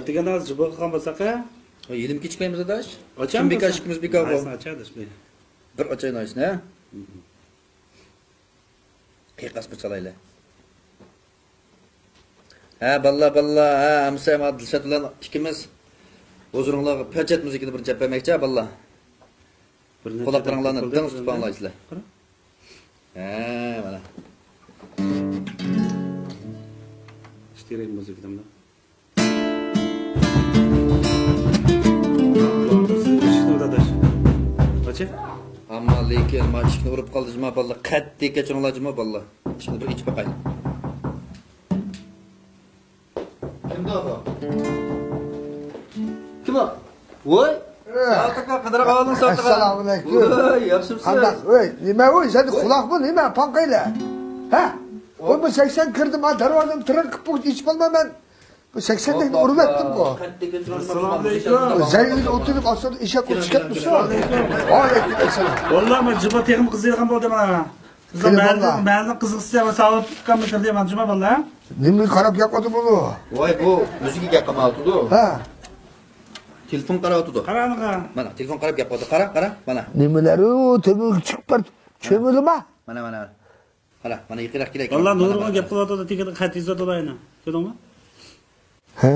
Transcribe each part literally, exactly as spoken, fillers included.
دېگەن ھازىر جىبو قىلغان بولساق، ھە؟ يېنىم كېچىكمەيمىز ئاداش. ئاچامسىز؟ كىم بىكاش، ئىككىمىز بىكاش بۇ. ئاچاي ئاداش. بىر ئاچاي نايسنى، ھە؟ قىيقاس بىر چالايلى. ھە، باللا، باللا، ھە، ئەمسە، ما دىلشات بىلەن ئىككىمىز ھۇزۇرۇڭلارغا پەنچەت مۇزىكىنى بىر چەپ بەرمەكچى، ھە، باللا. قۇلاقلىرىڭلارنى دىڭ تۇتۇپ ئاڭلايسىلەر. ھە، مانا. ئىشتىرەك مۇزىكىدىمدا. ئەمما لېكىن، ما ئىشىكنى ئۇرۇپ قالدى، جۇما باللا. قەتئىي كەچۈرۈڭلار، جۇما باللا. ئىشىكنى بىر ئېچىپ باقاي. كىمدۇ بۇ؟ كىم ئۇ؟ ۋوي! سائۇت ئاكا، قانداق ئەھۋالىڭ، سائۇت ئاكا؟ ئەسسالامۇ ئەلەيكۇم. ۋوي، ياخشىمۇسىز؟ قانداق؟ ۋوي، نېمە ۋوي، سەندە قۇلاقمۇ نېمە، پاڭقايلە؟ ھە؟ ۋوي، بۇ سەكسەن كىردىم، ھا، دەرۋازامنى تىرىڭ قىلىپ ئېچىپ بولمايمەن. بۇ سەكسەندەكنى ئۇرۇۋەتتىمغۇ. ئەسسالامۇ ئەلەيكۇم. زەينىدە ئولتۇرۇپ ئاستىدا ئېشەك ئولتۇرۇپ كەتمىسۇن. ۋەئەلەيكۇم ئەسسالام. ۋاللا، مەن جۇما تېخىمۇ قىزىيدىغان بولدى مانا. بىزنىڭ مەھەللىنىڭ، مەھەللىنىڭ قىزىقچىسى، سائۇت ئاكامنى كىردى، مانا جۇما باللا. نېمىگە قاراپ گەپ قىلىۋاتىدۇ بۇ؟ ۋاي، بۇ ئۆزىگە گەپ قىلمايۋاتىدۇ. ھە. تېلېفون قاراۋاتىدۇ. قاراڭغا. مانا، تېلېفون قاراپ گەپ قىلىۋاتىدۇ. قارا، قارا، مانا. نېمىلەر ئۇ، تۆمۈرگە چىقىپ بار. چۆمۈلىما؟ مانا، مانا. قارا، مانا يېقىنراق كېلەي. ۋاللا، نۇرغۇن گەپ قىلىۋاتىدۇ، تېگىدە خەت يېزىۋاتىدۇ ئاينا. كۆردۈڭمۇ؟ ھە.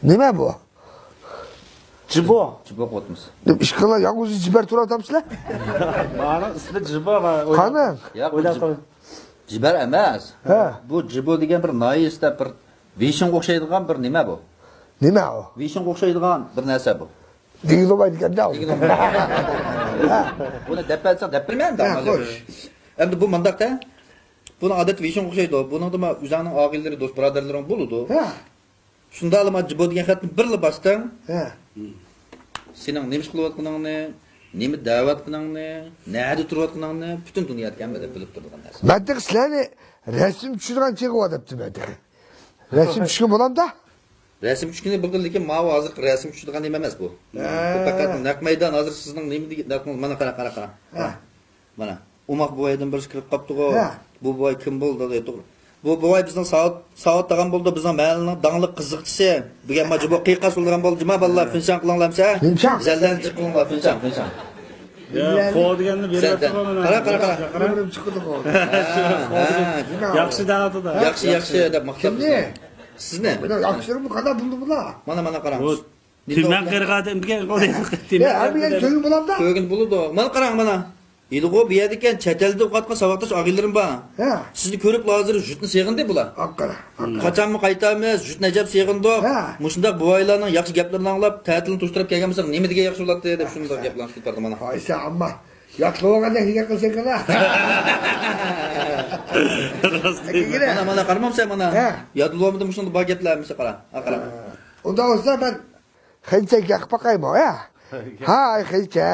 نېمە بۇ؟ جىبو. جىبو قىلىۋاتىمىز. دەپ ئىشقىلار يالغۇز جىبەر تۇرۇۋاتامسىلەر؟ مانا ئىسمى جىبو. قانا؟ ياق، بۇ جىب-، جىبەر ئەمەس. ھە. بۇ جىبو دېگەن بىر ناھىيىسىدە بىر ۋېيشىڭغا ئوخشايدىغان بىر نېمە بۇ. نېمە ئۇ؟ ۋېيشىڭغا ئوخشايدىغان بىر نەرسە بۇ. دېگىلىمايدىكەن-دە ئۇ. دېگىلىمايدىكەن. بۇنى دەپ بەرسەڭ دەپ بېرىمەن-دە. ھە، خوش. ئەمدى بۇ مۇنداق-دە. بۇنىڭ ئادەتتە ۋېيشىڭغا ئوخشايدۇ. بۇنىڭدىمۇ ئۆزۈڭنىڭ ئاغىنىلىرى، دوست بۇرادەرلىرىڭ بولىدۇ. ھە. شۇنداقلا مانا جىبو دېگەن خەتنى بىرلا باستىڭ. ھە. سېنىڭ نېمە ئىش قىلىۋاتقىنىڭنى، نېمە دەۋاتقىنىڭنى، نەدە تۇرۇۋاتقىنىڭنى پۈتۈن دۇنيادىكى ھەممە ئادەم بىلىپ تۇرىدىغان نەرسە. مەن تېخى سىلەرنى رەسىم چۈشۈرىدىغان چېغى بار دەپتىمەن تېخى. رەسىم چۈشكىنى بولامدا؟ رەسىم چۈشكىنى بولدى، لېكىن ماۋۇ ھازىرقى رەسىم چۈشىدىغان نېمە ئەمەس بۇ. ھە. بۇ پەقەت نەق مەيدان، ھازىر سىزنىڭ نېمە دېگەن، مانا قارا، قارا، قارا. ھە. مانا، ئوماق بوۋايدىن بىرسى كىرىپ قاپتىغۇ. ھە. بۇ بوۋاي كىم بولدى؟ بۇ بوۋاي بىزنىڭ ساۋۇت، ساۋۇت تاغام بولدى، بىزنىڭ مەھەللىنىڭ داڭلىق قىزىقچىسى. بۈگۈن ما جىبو قىيقاس بولىدىغان بولدى، جۇما بالىلار، فىنشاڭ قىلىڭلار ئەمسە. فىنشاڭ؟ زەللەنى جىق قىلىڭلار، فىنشاڭ، فىنشاڭ. يا، قول دېگەننى بېرىۋەتتىغۇ مانا. قارا، قارا، قارا. بىر چىقىدىغۇ. ھە، ھە. ياخشى دەۋاتىدۇ. ياخشى، ياخشى دەپ ماختاپ. كىمنى؟ سىزنى. مانا ياخشىلىرىمنى قانداق بىلدى بۇلار؟ مانا، مانا قاراڭ. تۈمەن قىرغاقتىن كەلگەن قول دېگەن. ھەممىگە كۆرگىلى بولامدا؟ كۆرگىلى بولىدۇ. مانا قاراڭ، مانا. ھېلىغۇ بۇ يەردىكەن، چەت ئەلدە ئوقۇۋاتقان ساۋاقداش ئاغىنىلىرىم بار. ھە. سىزنى كۆرۈپلا ھازىر ژۇتنى سېغىندى بۇلار. قاچانمۇ قايتارمىز، ژۇتنى ئەجەب سېغىندۇق. ھە. مۇشۇنداق بوۋايلارنىڭ ياخشى گەپلىرىنى ئاڭلاپ، تەتىلنى توشتۇرۇپ كەلگەن بولساق نېمە دېگەن ياخشى بولاتتى دەپ شۇنداق گەپلەرنى قىلىپ بەردى مانا. ھاي سەن ئامما، ياتلىۋالغاندەك گەپ قىلساڭ كانا. مانا، مانا، قارىمامسەن مانا. ھە. ياتلىۋالمىدىم، شۇنداق بار گەپلەر ھەممىسى قارا. ھە، قارا. ئۇنداق بولسا مەن خېلىچە گەپ قىلىپ باقايمۇ، ھە؟ ھاي خېلىچە.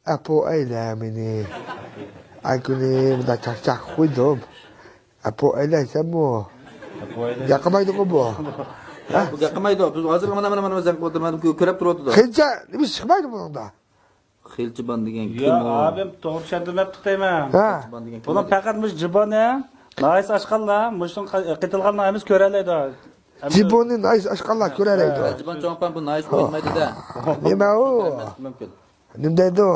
ئەپۇ ئەيلە مېنى. ئاي كۈنى مۇنداق چاقچاق قويدۇم. ئەپۇ ئەيلەيسەنمۇ؟ ياقمايدىغۇ بۇ. ھە؟ بۇ ياقمايدۇ. بىز ھازىر مانا، مانا، مانا، زەڭ قىلىۋاتىدۇ. مانا كۆ-، كۆرۈپ تۇرۇۋاتىدۇ. خېلىچە نېمە چىقمايدۇ بۇنىڭدا؟ خېلىچىبان دېگەن كىم يا ئۇ؟ ئابىم، توغرا چۈشەندۈرمەپتۇ دەيمەن. ھە. خېلىچىبان دېگەن كىم بۇنىڭ دېگەن؟ پەقەت مۇشۇ جىبونى ناھايىتى ئاچقانلار، مۇشۇنىڭ قا-، قېتىلغانلار ئەمەس كۆرەلەيدۇ. جىبونى ناھايىتى ئاچقانلار كۆرەلەيدۇ. ھە. خېلىچىبان چوڭ ئاپام بۇ ناھايىتى قويمايدۇ-دە. نېمە ئۇ؟ مۇمكىن. نېمە دەيدۇ؟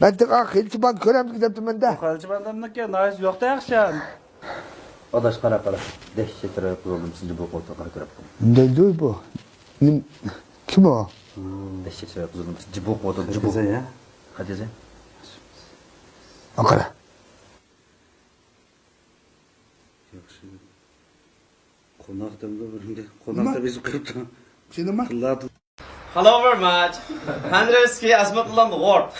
مەن تېخى خېلىچىبان كۆرەمدىكى دەپتىمەن-دە. خېلىچىبان دەمدىكى ناھايىتى يوق-دە ياخشى. ئاداش، قارا، قارا. دەھشەت شەرەپ قىلىۋالدىم، سىزنى بۇ قولتۇققا كۆرۈپ. نېمە دەيدۇ بۇ؟ نېم-، كىم ئۇ؟ دەھشەت شەرەپ قىلىۋالدىم، سىزنى بۇ قولتۇققا. خەت يازاي، ھە؟ خەت يازاي. قارا. ياخشى. قوناق دەمدۇ بىرىمگە. قوناق دەپ يېزىپ قويۇپتۇ. سېنىما؟ Hello very much. ھەنرىۋسكىي ئەسمەتۇللا ۋورد.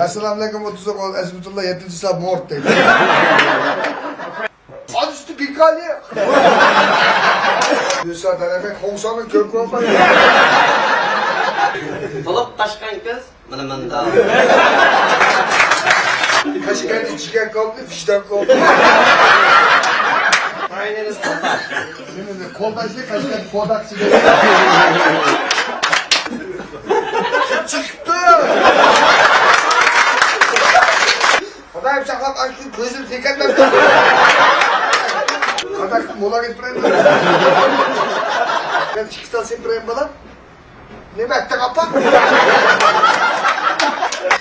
ئەسسالامۇئەلەيكۇم، ئوتتۇز ئوغۇل ئەسمەتۇللا، يەتتىنچى ساپ ۋورد دەيدۇ. ئادىسى بىكالى. يۈسا تەرەپەي قوڭساڭنى كۆرۈپ قويماي. تولۇپ تاشقان قىز. مانا مۇنداق. قەشقەردە جىگەر قالدى، ۋىجدان قالدى. قولداشنى قەشقەر قوداقچى دەپ. چىقىپتۇ. خۇدايىم ساقلاپ، ئاشۇ كۆزۈم سېكەتلەپ. خۇداي مولا گەتپىرەن. ئىككى تال سېپىرايمۇ بالام. نېمە ئەتتىڭ ئاپا؟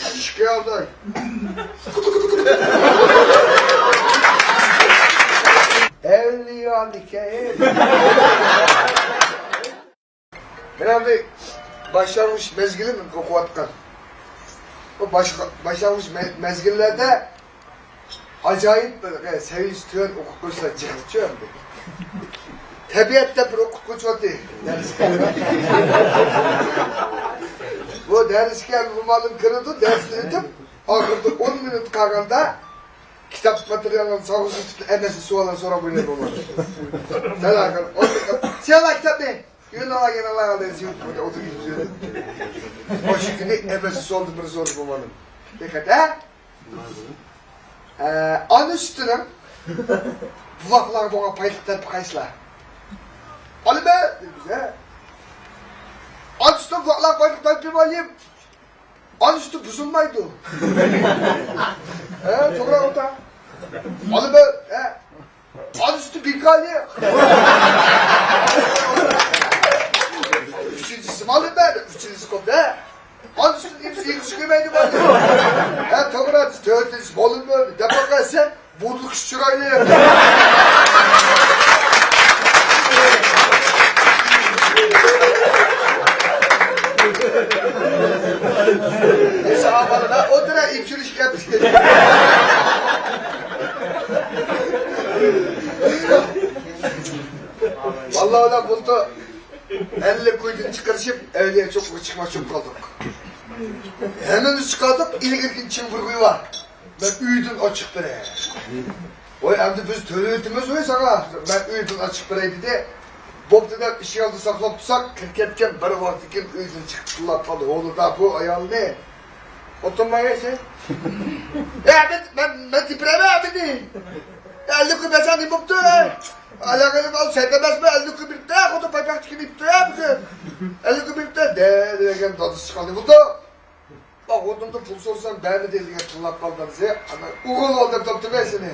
شىشكە ئالداي. ئەۋلىيانىكەن. مەن ئەمدى باشلانغۇچ مەزگىلىم ئوقۇۋاتقان. بۇ باشقا، باشلانغۇچ مە-، مەزگىللەردە ئاجايىپ بىر، ئە، سەۋىيەسى تۆۋەن ئوقۇتقۇچىلار جىقچۇ ئەمدى. تەبىئەتتە بىر ئوقۇتقۇچى ئاتى دەرسكە. بۇ دەرسكە بۇ مۇئەللىم كىرىدۇ، دەرسنى ئۆتۈپ، ئاخىرىدا ئون مىنۇت قالغاندا كىتاب ماتېرىيالىنى سالغۇزۇپ ئەمەسە سوئاللار سوراپ ئوينايدۇ ئۇلار. سەن ئاخىر ئون مىنۇت، سەن كىتابنى يۆنەلگەن ئالغان دەرسى يوق، ئولتۇرۇپ يۈزۈپ. مۇشۇ كۈنى ئەمەسە سوئالدىن بىر سورىدى بۇ مۇئەللىم. دىققەت، ھە؟ ئە، ئانا سۈتىنىڭ بوۋاقلارغا بولغان پايدىلىق تەرىپى قايسىلار؟ ئالىمە، دېدى بىزگە. ئانا سۈتىنىڭ بوۋاقلارغا پايدىلىق تەرىپى مۇئەللىم، ئانا سۈتى بۇزۇلمايدۇ. ھە، توغرا ئوتا. ئالىمە، ھە. ئانا سۈتى بىكارلىق. ئۈچىنچىسى مۇئەللىم، ئۈچىنچىسى قوپتى. ئانا سۈتىدىن ئېمىز يېگۈسى كەلمەيدۇ بۇ. ھە، توغرا، تۆتىنچىسى بولۇنمىدى دەپ باققانسەن، بۇرنى چىرايلىق. نېسا ئاپا، ئولتۇرا، ئېچىرىش گەپ. ۋاللا، ئۇلار بۇلتۇر ئەللىك ئۆيدىن چىقىرىشىپ، ئەۋلىيا چوققىغا چىقماس چۈشۈپ قالدۇق. ھەممىمىز چىقاردۇق، ئىلگىرىكى چىڭ بىر ئۆي بار. مەن ئۆيدىن ئاچىق بېرەي. ۋاي، ئەمدى بىز تۆلەۋېتىمىز ۋاي ساڭا. مەن ئۆيدىن ئاچىق بېرەي دېدى. بوپتۇ دەپ ئىشىك ئالدىدا ساقلاپ تۇرساق، كىرىپ كەتكەن، بىر ۋاقىتتىن كېيىن ئۆيدىن چىقىپ تىللاپ قالدى. ھولىدا بۇ ئايالنى. ئولتۇرماي يەيسەن. ئە، مەن، مەن، مەن تېپىرەمەن ئەمدى. ئەللىك كۈن بەرسەڭ نېمە بوپتۇ؟ ئالاقىلىق ئال، سەت ئەمەسمۇ؟ ئەللىك كۈن بېرىپتۇ، خوتۇن پايپاقتىكى بېرىپتۇ بۈگۈن. ئەللىك كۈن بېرىپتۇ، دە، دېگەن دادىسى چىققاندى بولدى. بۇ خوتۇندىن پۇل سورىسام بەرمىدى دېگەن تىللاپ قالدى دادىسى. ئانا ئوغۇل بول دەپ تاپتىم مەن سېنى.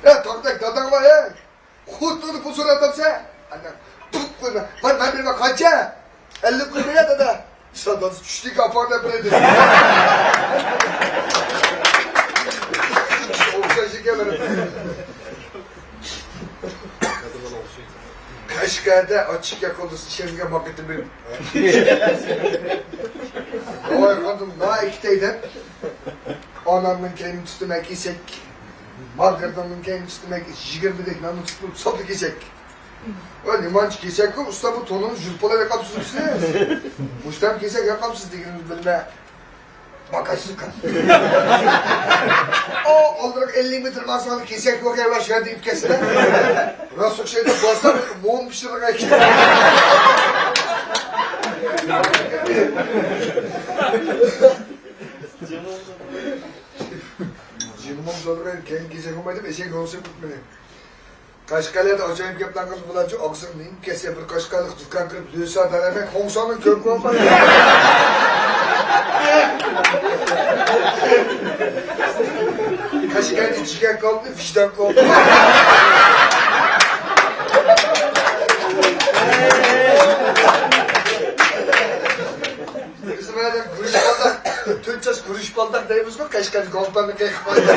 ئە، تاغدەك داداڭ بار، ئە. خوتۇندىن پۇل سوراپ تاپسا، ئانا، پۇت قويما. بار، مەن بېرىمەن، قانچە؟ ئەللىك كۈن بېرە، دادا. ساداس چۈشتىكى ئاپاڭ دەپ بېرەي دېدى. ئوخشاش ئىكەن. قەشقەردە ئاچچىق ياقۇلدىسى چېرىگە ماقىتى بىر. ۋاي خانىم، نائىكىتەي دەپ، ئانامنىڭ كەينىنى تۇتىمەن كېسەك. ماگىردىڭنىڭ كەينىنى تۇتىمەن كېسەك. يىگىرمىدەك ناننى تۇتۇپ، سوپا كېسەك. ۋاي نېمانچە كېسەك، ئۇستا، بۇ تونۇنى يۇلۇپ بولايۋېرىپسىز سىز. مۇشتەم كېسەك ياقاپسىز دېگىنىمنى بىلمە. باكاش سۇكان. ئو، ئالدىراق ئەللىك مېتىر بارساڭ كېسەك يوق، ھەيۋە شۇ يەردە ئېلىپ كەتسىلە. راست ئوخشايدۇ، بارساڭ مۇم پىشۇرغان ئىكەن. جىمىم سورىغان كەينى كېسەك بولمايدۇ، ئېشەك يولسى مېنى. قەشقەرلەردە ئاجايىپ گەپلەر قىلىپ بولارچۇ، ئاغزىغا نېمە كەلسە بىر قەشقەرلىك دۇكان كىرىپ لۆسا دەرەمەك، خۇڭساننىڭ كۆپ بولماي. قەشقەردە جىگەر كالىنى ۋىجدان كالىنى. بىز مەيلى گۈرۈچ بالداق، تۆت چاچ گۈرۈچ بالداق دەيمىزغۇ، قەشقەرنى گالپاننى قېقىپ قويدى.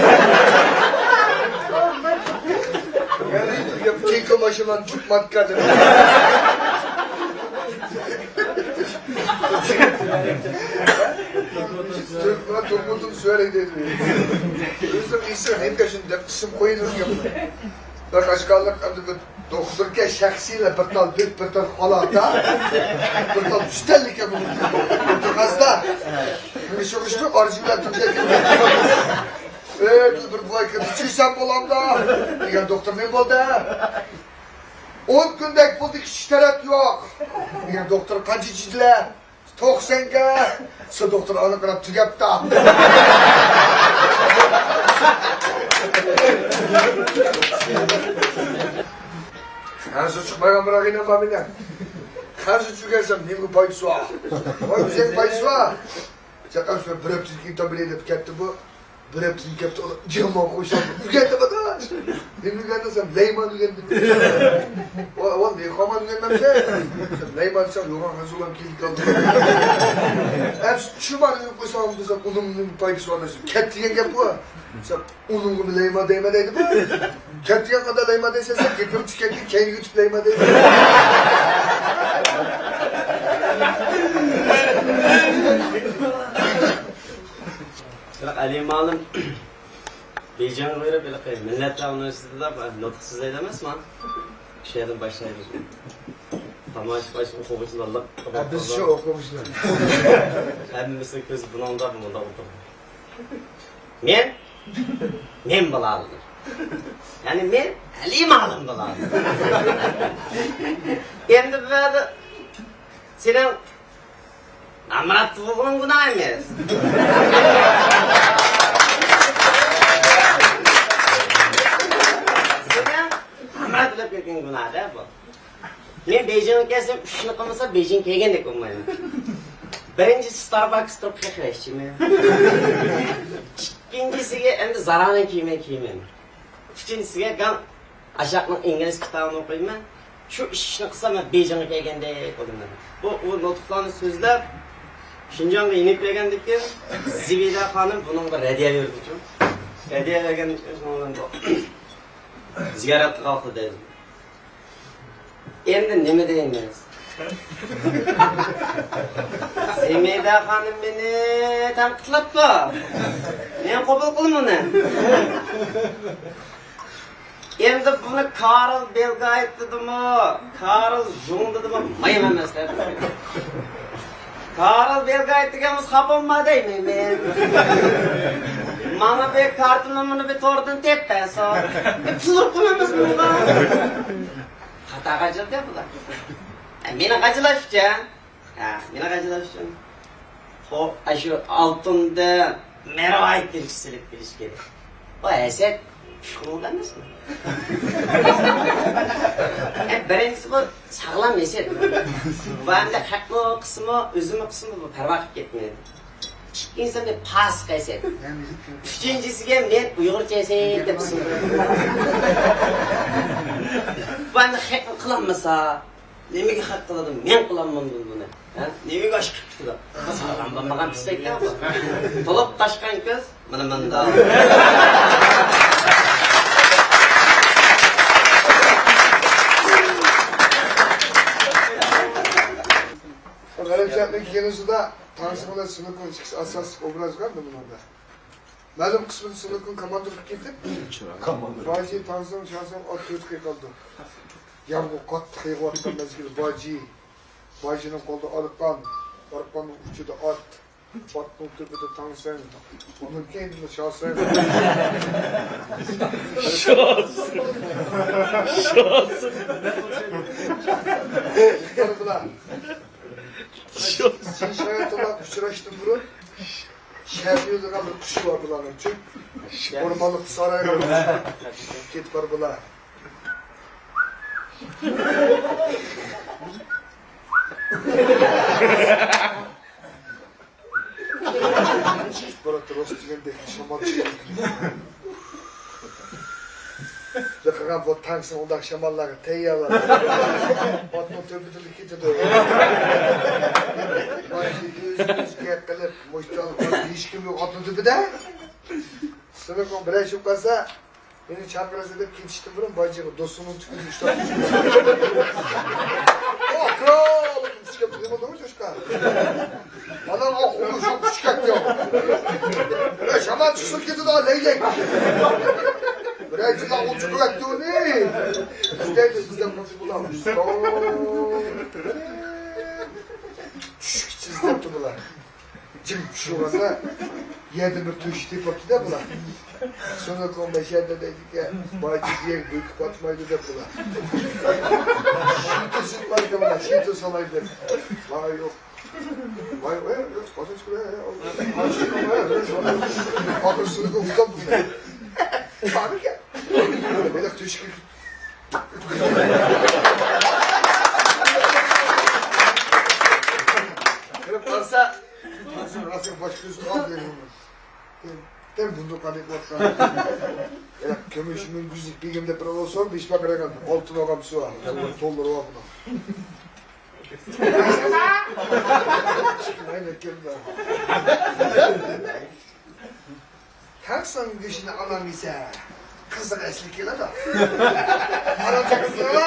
كېيىنكى ماشىنىلارنى جۈپ ماتكا دەپ. تۈركمەن تۇرمۇتۇم سۆرەي دەيدۇ. ئۆزۈم ئېسىم ھەمدە شۇنى دەپ ئىسىم قويۇلغان. بىر قەشقەرلىك ئەمدى بىر دوختۇركەن، شەخسىيلا بىر تال دۆت، بىر تال خالاتا، بىر تال ئۈستەللىككەن بۇ. ئولتۇرغانسىدا، مېنى شۇغۇشتۇرۇپ ئارزۇ بىلەن تۇرۇپ كەتكەن. ئەي، بىر بوۋاي كىردى، چۈشسەم بولامدا؟ دېگەن دوختۇر، نېمە بولدى؟ ئون كۈندەك بولدى، كىشى تەرەپ يوق. دېگەن دوختۇر، قانچە چۈشتىلەر؟ توقسانغا. سۇ دوختۇر ئانا قاراپ تۈگەپتۇ. قەرز چىقمىغان بىر ئاغىنەم بار مېنىڭ. قەرز چۈگەرسەم نېمىگە پايدىسى بار؟ ۋاي، ئۆزۈڭگە پايدىسى بار. چاقام شۇ بىر ھەپتىدىن كېيىن تاپىلى دەپ كەتتى بۇ. بىر ھەپتىدىن كەپتۇ، جامان قوشۇلدى. ئۆگەندىم ئادا. نېمە ئۆگەندىڭ سەن؟ لەيمان ئۆگەندىم. ۋا، ۋا، لەيخامان ئۆگەنمەمسەن؟ سەن لەيمان دېسەڭ، يوغان خەنزۇلام كېلىپ قالدى. ئەپسۇ، چۈمارنى قويساڭ، بىزنىڭ ئۇنىڭ پايدىسى بار. كەت دېگەن گەپ بۇ. سەن ئۇنىڭغىمۇ لەيمان دەيمەن دەيدىغۇ. كەت دېگەن قانداق لەيمان دەيسەن، سەن گېپىڭ چۈشكەندىن كەينىگە ئۆتۈپ لەيمان دەيدۇ. بىراق ئەلى مۇئەللىم بېيجىڭغا بېرىپ، ھېلىقى مىللەتلەر ئۇنىۋېرسىتېتىدا نۇتۇق سۆزلەيدۇ ئەمەسمۇ؟ شۇ يەردىن باشلايدۇ. تاماشىبىن ئوقۇغۇچىلار لىق. ھە، بىز شۇ ئوقۇغۇچىلار. ھەممىسىنىڭ كۆزى بۇنىڭدا، مۇندا ئولتۇرغان. مەن، مەن بولالىدىم. يەنى مەن ئەلى مۇئەللىم بولالىدىم. ئەمدى بۇ يەردە سېنىڭ نامرات بولغىنىڭ گۇناھ ئەمەس. سېنىڭ نامرات بولۇپ كەتكىنىڭ گۇناھ-دە بۇ. مەن بېيجىڭغا كەلسەم، ئۈچ ئىشنى قىلمىسا، بېيجىڭ كەلگەندەك بولمايمەن. بىرىنچىسى، ستارباكس تۇرۇپ خەقلەشچىمەن. ئىككىنچىسىگە، ئەمدى زارانىڭ كىيىمىنى كىيىمەن. ئۈچىنچىسىگە، گاڭ ئاشاقنىڭ ئىنگلىز كىتابىنى ئوقۇيمەن. شۇ ئۈچ ئىشنى قىلسام، مەن بېيجىڭغا كەلگەندەك بولىمەن. بۇ، ئۇ نۇتۇقلارنى سۆزلەپ، شىنجاڭغا يېنىپ كەلگەندىن كېيىن، زىبىدە خانىم بۇنىڭغا بىر ھەدىيە بەردىچۇ. ھەدىيە بەرگەندىن كېيىن، شۇنىڭ بىلەن بۇ زىيارەت قىلغان دەيدۇ. ئەمدى نېمە دەيمىز؟ زىمىدە خانىم مېنى تەنقىدلەپتۇ. مەن قوبۇل قىلىمەن ئۇنى. ئەمدى بۇنى كارل بىل گايت دېدىمۇ، كارل ژۇڭ دېدىمۇ، مۇھىم ئەمەس دەپ. كارل بىل گايت دېگەن بولسا خاپا بولما دەيمەن مەن. ماڭا بىر كارتا نومۇرىنى بىر توردىن تېپىپ بەرسۇن. بىر پۇل ئۇرۇپ قويمايمىز بۇنىڭغا. خاتا غاجىلىدى بۇلار. ئە، مېنى غاجىلاش ئۈچۈن. ھە، مېنى غاجىلاش ئۈچۈن. خو، ئاشۇ ئالتۇندىن مەرۋايىت بىرىكسە سېلىپ بېرىش كېرەك. بۇ ھەسەت ئۈچ قۇرۇق ئەمەسمۇ؟ ئە، بىرىنچىسى بۇ ساغلام ھەسەت. بۇ ئەمدى خەقمۇ قىلسىمۇ، ئۆزىمۇ قىلسىمۇ بۇ پەرۋا قىلىپ كەتمەيدۇ. ئىككىنچىسى ئەمدى پاسىق ھەسەت. ئۈچىنچىسىگە مەن ئۇيغۇرچە ھەسەت دەپ ئىسىم قويدۇم. بۇ ئەمدى خەقمۇ قىلالمىسا، نېمىگە خەق قىلىدۇ؟ مەن قىلالمامدۇ بۇنى؟ ھە؟ نېمىگە ئاشۇ قىلىپ تۇرىدۇ؟ ساغلام بولمىغان پىسپەككەن بۇ. تولۇپ تاشقان كۆز، مانا مۇنداق. غەربچىلىكنىڭ كىنوسىدا تاڭسىڭ بىلەن سىنكۇن ئىككىسى ئاساسلىق ئوبراز بۇنىڭدا. مەلۇم قىسمىدا سىنكۇن كاماندىرلىق كېتىپ، باجى، تاڭسىڭ، شاسىڭ ئات تۆت قىيقالدى. يامغۇر قاتتىق يېغىۋاتقان مەزگىل باجى. باجىنىڭ قولىدا ئارقان، ئارقاننىڭ ئۇچىدا ئات، ئاتنىڭ تۈپىدە تاڭسەن، ئۇنىڭ كەينىدە شاسەن. شاسەن. شاسەن. بۇلار، بۇلار. شاسەن. شاياتلار ئۇچراشتىن بۇرۇن شەرقىي يولىغا بىر قۇش بار بۇلارنىڭ. چۈپ. ئورمانلىق سارايغا كېتىپ بار بۇلار. چىقىپ باراتتى، روست دېگەندەك شامال چىقىپ. بىر قىلغان بۇ تاڭسىڭ ئۇنداق شاماللارغا تەييار بار. ئاتنىڭ تۆپىدىلا كېتىدۇ. ئۆزىمىز گەپ قىلىپ، مۇشتال قىلىپ، ھېچكىم يوق ئاتنىڭ تۆپىدە. سىنىقىڭ بىرەر شۇ قالسا، مېنى چاقىرىسىز دەپ كېتىشتىن بۇرۇن باجىغا دوستۇمنىڭ تۈكىنى ئۇشتاپ چۈشكەن. ئاكا! ئۇشتاپ نېمە دەپ چۈشكەن؟ ئانام ئاق ئۇنى شۇ چۈشكەن. ئە، شامان چىقسۇن كېتىدۇ، لەيلەك. بىرەر جىللا ئۇچۇپ كەتتى ئۇنى. بىزدە، بىزدە بۇلار. چۈشكۈچىسىز دەپتۇ بۇلار. جىم چۈشۈرۈۋالسا، يەردىن بىر تۆشۈك تېپىپتۇ-دە بۇلار. شۇنى قوماي شەردە دەيدىكەن، باي جىزىيەگە بۆكۈپ ئاتمايدۇ دەپ بۇلار. شىتو سېتىۋالىدۇ بۇلار، شىتو سالاي دەپ. ۋاي يوق. ۋاي، ۋاي، ۋاي، قازانچ كىرە، ۋاي، ۋاي، ۋاي. ئاخىرى سۇنى ئۇتاپ بۇلار. بارمىكەن؟ بېلىق تۆشۈكى. كىرىپ قالسا، راستىن، راستىن باش كۆز قالدى. دەم بۇندۇق قانداق قىلىۋاتقان؟ يا، كۈمۈش مۈڭگۈزلۈك بېگىم دەپ بىر ئوغۇل سورىدى، ھېچ باقىرىغان. ئالتۇن ئالغان بىسى بار. توللىرى بار بۇنىڭ. مەيلى كەلدى. تاڭسىڭ گۆشىنى ئاناڭ يېسە، قىزىق ئەسلى كېلىدۇ. ئانام چاقىسىنىلا.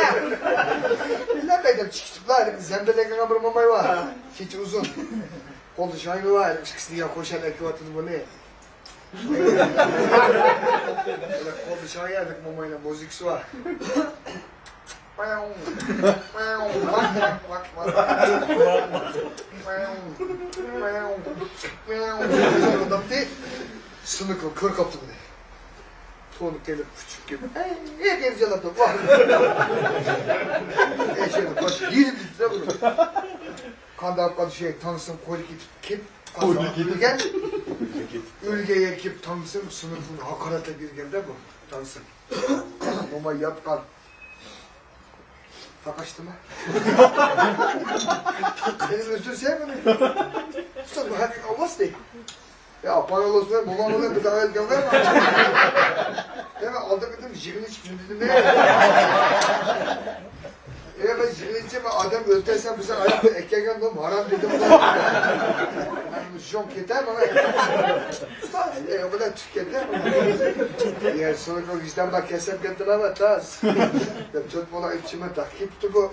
بىلەن بەيدەپ چىقىشىپلا، زەمبىلەك قىلغان بىر موماي بار. چېچى ئۇزۇن. قولدا شاينى بار، ئىككىسى دېگەن قوشان ئەكىۋاتىدۇ بۇنى. قولدا شاينى، موماينىڭ مۇزىكىسى بار. سىنىكىڭ كۆر قاپتۇ بۇنى. تونى قېلىپ، پۇچۇپ كېلىپ، ئەي، ئەي، قېرىجانلار دەپ، ۋاھ. ئەي، شۇنى باش يېرىپ كېتىدۇ بۇنى. قانداق قىلىپ شۇ تاڭسىڭ قويۇپ كېتىپ، كېلىپ، قازانغا ئۆلگەن. ئۆلگەن يەر كېلىپ تاڭسىڭ سىنىكىڭنى ھاقارەتلەپ يۈرگەندە بۇ تاڭسىڭ. موماي ياتقان. تاقاشتىما؟ سېنى ئۆلتۈرسە بۇنى. ئۇستا، بۇ ھەقىقىي ئاۋاز دەيدۇ. يا، ئاپاڭ ئالىسىمەن، موماڭ بىلەن بىر دەۋا ئېلىپ كەلمەي. يا، مەن ئالدىغا كىردىم، يىغىنى ئىچىپ جىمدىدىم. يا، مەن يىغىنى ئىچىپ، مەن ئادەم ئۆلتۈرسەم، بىزنىڭ ئاياقتا ئەكەلگەن نوم ھارام دېدىم. مەن شۇڭ كېتە، ماڭا. ئۇستا، يا، بۇلار چىقىپ كەتتى. يا، سىنىكىڭ ۋىجدان بار، كەسەپ كەتتىلەر، تاز. دەپ تۆت بالا ئىچىمە تاق كېتىپتۇ بۇ.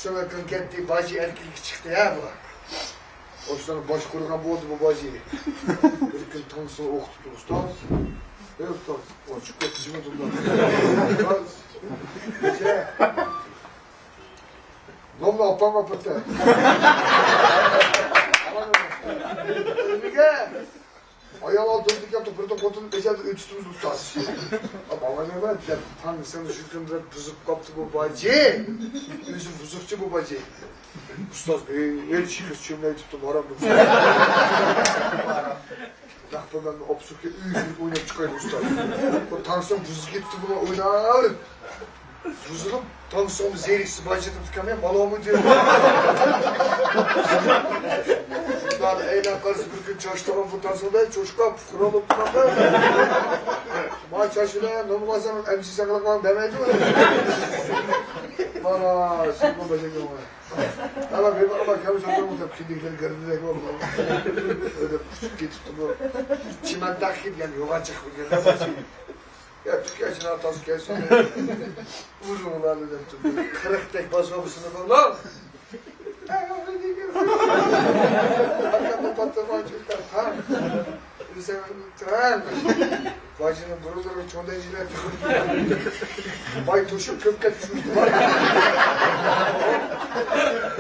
سىنىكىڭ كەتتى، باجى ئەركىنلىككە چىقتى، ھە، بۇ. ئوشۇلارنى باشقۇرغان بولدى بۇ باجى. بىر كۈن تاڭسىڭ ئوقۇتۇپتۇ، ئۇستاز. ئەي ئۇستاز، ئوچۇق كەتتى جىمى. ئۇستاز، نومنى ئاپام ئاپىرىپتۇ. نېمىگە؟ ئايال ئالدىمدا كەپتۇ، بىردىن خوتۇن بېشىدا ئۆتۈشتىمىز ئۇستاز. ئاپام نېمە دەپ، تاڭسىڭ شۇ كۈن بىر بۇزۇپ قاپتۇ بۇ باجى. ئۆزى بۇزۇقچى بۇ باجى. ئۇستاز، ھېي، ھېي، شىخىر چۆملەيتىپتۇ، ھارام بىر. نەق پۇللارنى ئوبسۇكى ئۆيگە ئويناپ چىقايلى ئۇستاز. بۇ تاڭسىڭ بۇزۇپ كېتىپتۇ بۇ ئويناپ. بۇزۇلۇپ، تاڭسىڭ زېرىكسە باجىتىپتىكەن، مالا ئالمىدى. شۇنداق ئەيلەپ قارىسا بىر كۈن چاچتۇرغان بۇ تاڭسىڭدا چوشقا پۇقرا بولۇپ تۇرغاندا. ما چاچىدا نومۇغازان ئەمچىسەن قىلىپ دەمەيدۇ. مانا، سىزمۇ بەجەرگەن. ئەلا بىر ئەلا كەم سۆزۈڭ دەپ كىندىكلەر گىردىدەك بولدى. ئۆيدە قۇچۇپ كېتىپتۇ بۇ. چىمەن تاقىپ يەنە يوغان چىقىپ كىردى. يا تۈكەشىنا تاز كەلسۇن. ئۇزۇنلارنى دەپ تۇردى. قىرىقتەك باسمىسىنى بولۇڭ. ئارقامدا پاتلىغان چۆككەن قان. ئۆزەڭ تۇران. باجىنىڭ بۇرۇنلىرىغا چوڭدەك جىلەپ. باي توشۇپ كۆپ كەتكۈچى.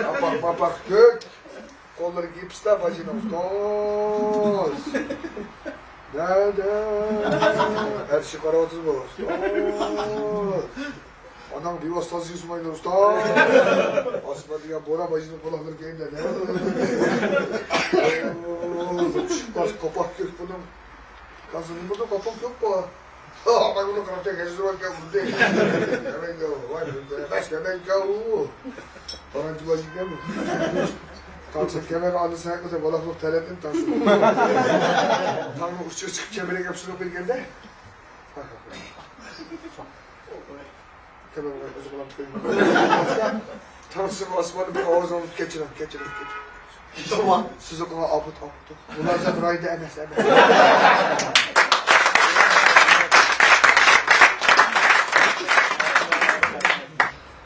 ئاپاق، ماپاق كۆك. قوللىرى گىپستا باجىنىڭ. ئۇستاز. دەدە. ئەرشى قاراۋاتىدۇ بۇ. ئۇستاز. ئاناڭ بىۋاسىتە تازىگە سۇنمايدۇ، ئۇستاز. ئاسما دېگەن بورا باجىنىڭ قۇلاقلىرى كەينىدە. چىققاچ قاپاق كۆك بۇنىڭ. كازىنىمدا قاپاق كۆك بار. ئامان بۇنى قاراپ تەگەن زور كەۋدى. كەمەنگە، ۋاي، بەس كەمەنگە ئۇ. پارانچى باجىكەن. تاڭسىڭ كەمەنگە ئالدى سەن قىلسا، بالاقلىق تەلەتتىن تاڭسىڭ. تاڭنىڭ ئۇچىغا چىقىپ كەمەنگە سۇنۇپ بەرگەندە. كەمەنگە ئۆزى بىلەن قويماي. تاڭسىڭ ئاسماندا بىر ئاۋاز ئاڭلاپ، كەچۈرۈڭ، كەچۈرۈڭ، كەچۈرۈڭ. سىزنى قىلغان ئاپەت، ئاپەت. مۇلازىمەت رايىدا ئەمەس، ئەمەس.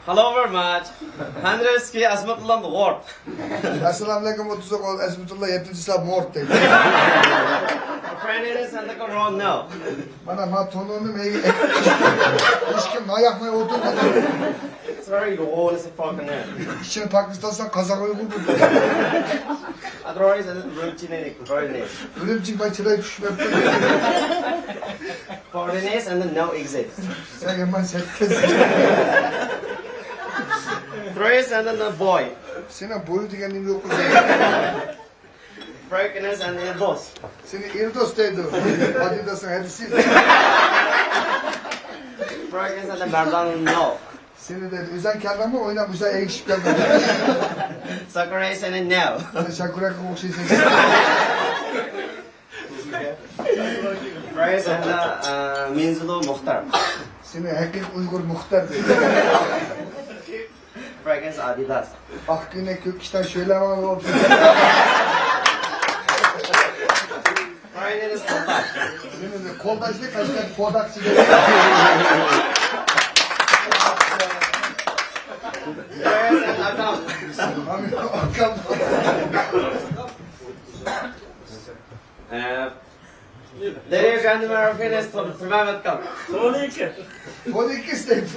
Hello very much. ھەنرىسكى ئەسمەتۇللا غورت. ئەسسالامۇئەلەيكۇم، ئوتتۇز ئوغۇل ئەسمەتۇللا يەتتىنچى سىنىپ مورت دەيدۇ. Friend is and the wrong now. مانا ما تونۇرنى مەيگە ھېچكىم ناياقماي ئولتۇرمىدى. Sorry, you all is a fucking name. ئىچىنى پاكىستانسان قازاق ئۇيغۇر بولدى. Otherwise, I didn't really need it. Very nice. ئۈرۈمچىگە مانا چىراي چۈشمەپتۇ. Foreigners and the no exist. سەن يامان سەتكەنسەن. Tourists and the boy. سېنىڭ بوي دېگەن نېمە يوق. Fragrance and the boss. سېنى ئىلدوس دەيدۇ. ئادىداسنىڭ ھەدىسى. Fragrance and the Marzano. سېنى دەيدۇ. ئۆزەڭ كەلدىڭمۇ؟ ئويناپ ئۆزەڭ ئېگىشىپ كەلدىڭ. Sakura and the no. سەن شاكۇراغا ئوخشايسەن. سەندە، ئە، مېنزىلو مۇختار. سېنى ھەقىقىي ئۇيغۇر مۇختار دەيدۇ. Fragrance Adidas. ئاق كۆينەك كۆك ئىشتان شۆلەڭ بولسۇن. Fragrance قولداش. سېنى قولداشنى قەشقەر پوداقچى دەيدۇ. Fragrance ئاكام. ئاكام. ئە، دەريا ئەپەندى مەن رەفىنەس تۇرۇپ تۇرمەمەتكەن. سون ئىككى. سون ئىككى ئىستەيمىز.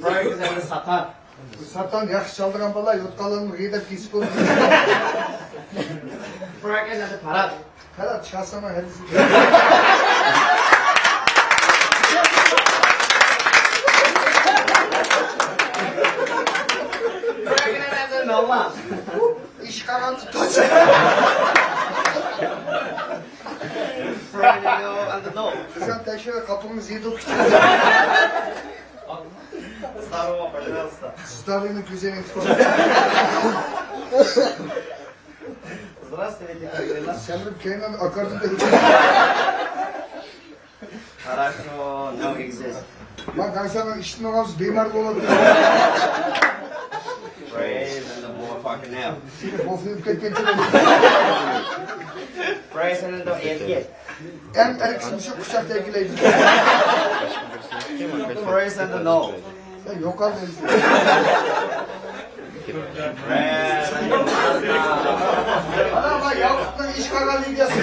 Fragrance ساتار. ساتان ياخشى چالىدىغان بالا يوتقانلارنى غىيدەپ كېسىپ بولىدۇ. Fragrance پارات. پارات چالساما ھەدىسى. Fragrance نوما. ئىش قالغانسا توسا. Fragrance ئەندى نو. قىزغان تەكشۈرۈپ قاپىڭىز يېدۇق. Здорово, пожалуйста. Здоровье كۆزىنى تۇتۇپ. Здравствуйте, Fragrance. سەن بىر كەينىڭ ئاكاردىن دەپ. Хорошо, no exist. مانا قارىساڭ ئىشتىن ئالغانسىز بىمار بولىدۇ. Praise and the motherfucking hell. بوفۇيۇپ كەتكەن. Praise and the idiot. ئەڭ ئەركىسى مۇشۇ قۇچاق تەگىلەيدۇ. Praise and the no. سەن يوقال دەيسەن. ئانا ما ياقۇپنىڭ ئىش قالغان لىگىيەسى.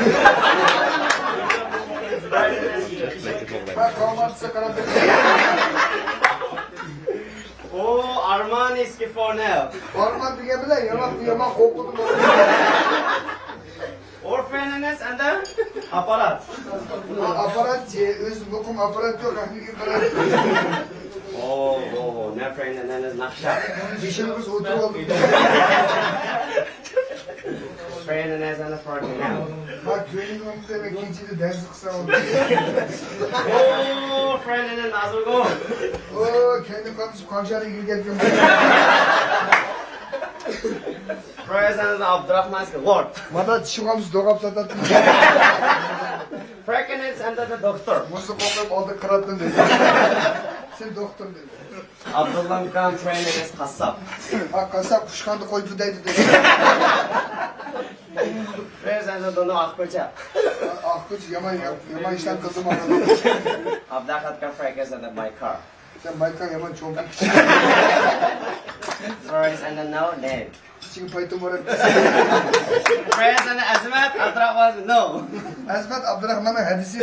ما قالماپسە قاراپ. ئۇ ئارمان ئىسكىفونېل. ئارمان دېگەن بىلەن يامان يامان قورقۇدۇم. Orphaness and the apparat. ئاپپارات، ئۆزى مۇقىم ئاپپارات يوق، تېخنىكىي قاراپ. ئو، ئو، نەفرەينە نەنىز ناخشا. بېشىمىز ئولتۇرۇپ ئالدى. Orphaness and the forty now. ما كۆيۈنۈپ كېچىدە دەرس قىلسا بولدى. ئو، Orphaness نازۇگۇ. ئو، كەينى قاتنىشىپ قانچە يىل كەتكەن. Praise and the Abdurrahman's Lord. مانا چىشىغامسىز دوغاپ ساتاتتىم. Fragrance and the doctor. مۇزۇ قوقۇپ ئالدى قىراتتىم دېدى. سەن دوختۇر دېدى. Abdullah Khan Fragrance قاسساپ. ھا، قاسساپ قۇشقاندا قوي پىدايدى دېدى. Praise and the Dono ئاقكوچا. ئاقكوچا يامان يامان ئىشلار قىلدىم. Abdullah Khan Fragrance and the my car. سەن مايكا يامان چوڭ. Praise and the no name. ئىچىگە پايتۇن بار ئەمەس. Praise and the ئەزىمەت ئابدۇراخمان نو. ئەزىمەت ئابدۇراخماننىڭ ھەدىسى.